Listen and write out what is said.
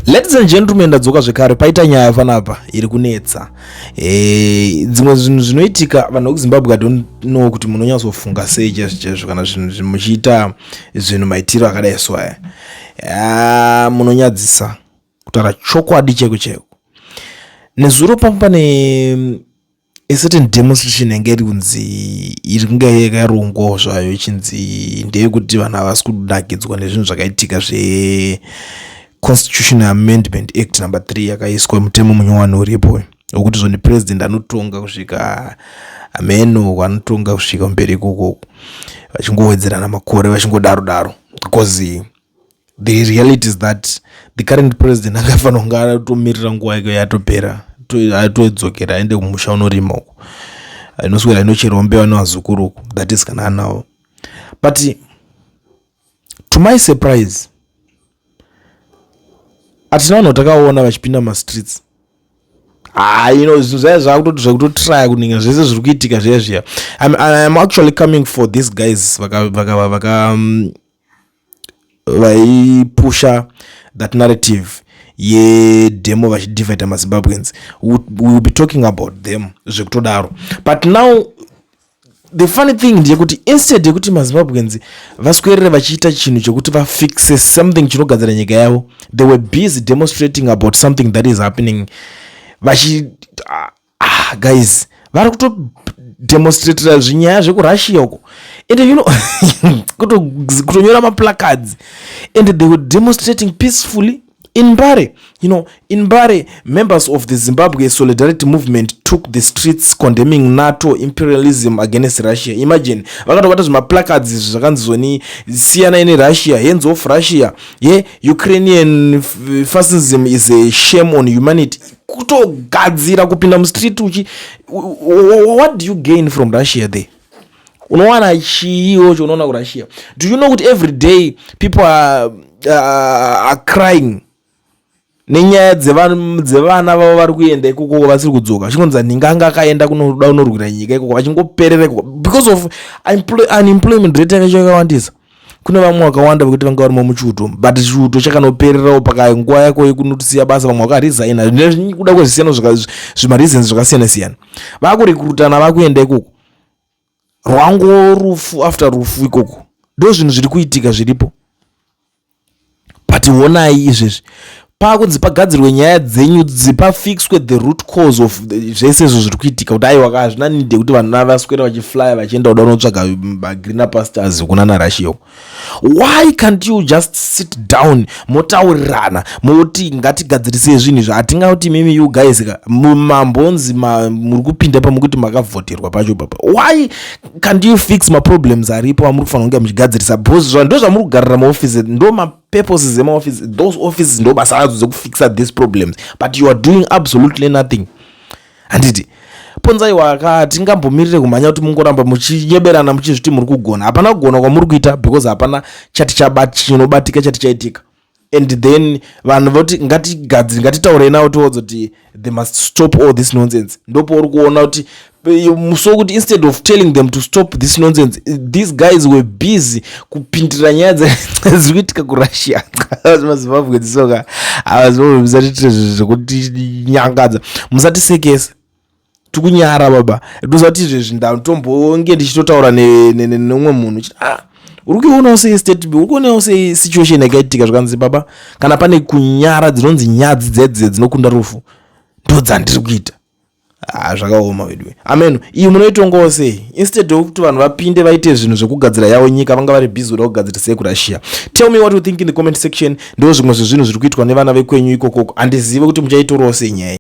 Ladies and gentlemen, ndadzoka zvekare. Paita nyaya panapa iri kunetsa. Dzimwe zvinhu zvinoitika, vanhu vekuZimbabwe, I don't know kuti munonyatsofunga sei chaizvo chaizvo kana zvinhu muchiita zvinhu maitiro akadai. So aya munonyadzisa, kutaura chokwadi cheko cheko. Nezuro pamwe pane a certain demonstration yange iri kunzi iri kunge yakarongwawo zvayo, ichinzi ndeyekuti vanhu havasi kunakidzwa nezvinhu zvakaitika zveConstitutional Amendment Act number 3 yakaiswa, mutemo munyowani uripo wekuti zvoni president anotonga kusvika ameno anotonga kusvika mberi ikokoko, vachingowedzerana makore, vachingodaro daro, because the reality is that the current president angafanira kunge atomirira nguva yake yatopera, atodzokera, aende kumusha unorima uko, inoswera inocherawo mbeva nevazukuru uko, that is kana anawo. But to my surprise, hatina vanhu takaona vachipinda mumastreets. Ah, zvinhu zvaya zvakutoti zvekutotraya kuninga zvese zviri kuitika zviya zviya. I'm actually coming for these guys vaka vaipusha that narrative yedemo vachidivida maZimbabweans. We will be talking about them zvekutodaro. But now the funny thing ndeyekuti instead yekuti maZimbabweans vaswerere vachiita chinhu chekuti vafixe something chinogadzira nyika yavo, they were busy demonstrating about something that is happening vachi guys, vari kutodemonstratira zvinyaya zvekuRussia uko and kutonyora maplacards, and they were demonstrating peacefully in Mbare. In Mbare, members of the Zimbabwe Solidarity Movement took the streets condemning NATO imperialism against Russia. Imagine, vakatobata zvimaplacards izvi zvakanzi zoni siyanai neRussia, hands off Russia, ye Ukrainian fascism is a shame on humanity. Kutogadzira kupinda mustreet uchi, what do you gain from Russia there? Unowana chiiwo chaunoona kuRussia? Do you know kuti every day people are crying nenyaya dzevana vavo vari kuenda ikoko vasiri kudzoka, vachingonzi nhingi akaenda kunoda kunorwira nyika ikoko, vachingoperera ikoko because of unemployment rate yakacho yakawandisa? Kune vamwe vakawanda vekuti vanga varimo muchiuto, but chiuto chakanopererawo pakanguva yako yekunotisiya basa. Vamwe vakaresigna nekuda kwezvisiyano, zvimareasons zvakasiyana siyana. Vakurekrutana, vakuenda ikoko, rwango rufu after rufu ikoko. Ndo zvinhu zviri kuitika zviripo. But honai izvezvi paakunzi pagadzirwe nyaya dzenyu, dzipafixwe the root cause of zvese izvo zviri kuitika, kuti aiwa, hazvina need yekuti vanhu vaswera vachiflya vachienda kuda kunotsvaga magreener pastures kuna naRussia. Why can't you just sit down, motaurirana, moti ngatigadzirisei zvinhu izvo? Hatingauti mimi, you guys ka mambonzi muri kupinda pamukuti makavhoterwa pacho papa. Why can't you fix maproblems aripo amuri kufanira kunge muchigadzirisa? Because ndo zvamuri kugarira maofisi, ndo mapurposes emaofisi. Those offices ndo basa radzo dzekufixa these problems, but you are doing absolutely nothing. Handiti ponzaiwa ka, tingambomirire kumhanya kuti mungoramba muchinyeberana muchizviti muri kugona. Hapana kugona kwamuri kuita, because hapana chati chinobatika chati chaitika. And then vanhu voti ngatigadziri, ngatitaurei navo, tivodza kuti they must stop all this nonsense. Ndopauri kuona kuti musi wekuti instead of telling them to stop this nonsense, these guys were busy kupindira nyaya dziri kuitika kuRussia. MaZimbabwe dzisoka, avaZimbabwe, musatiitire zvinhu zvekutinyangadza, musatisekesa, tikunyara baba. Toziva kuti izvezvi ndatombonge ndichitotaura nemumwe munhu chiti, ah, uri kuionawo sei state, uri kuonawo sei situation yakaitika? Zvakanzi, baba, kana pane kunyara, dzinonzi nyadzi dzedze dzinokunda rufu, ndo dzandiri kuita. Ah, zvakaoma veduwe. Amen. Iyi munoitongawo sei? Instead yekuti vanhu vapinde vaite zvinhu zvekugadzira yavo nyika, vanga vari busy kuda kugadzirisei kuRussia. Tell me what you think in the comment section. Ndo zvimwe zvezvinhu zviri kuitwa nevana vekwenyu ikokoko. Handizive kuti muchaitorawo sei nyaya.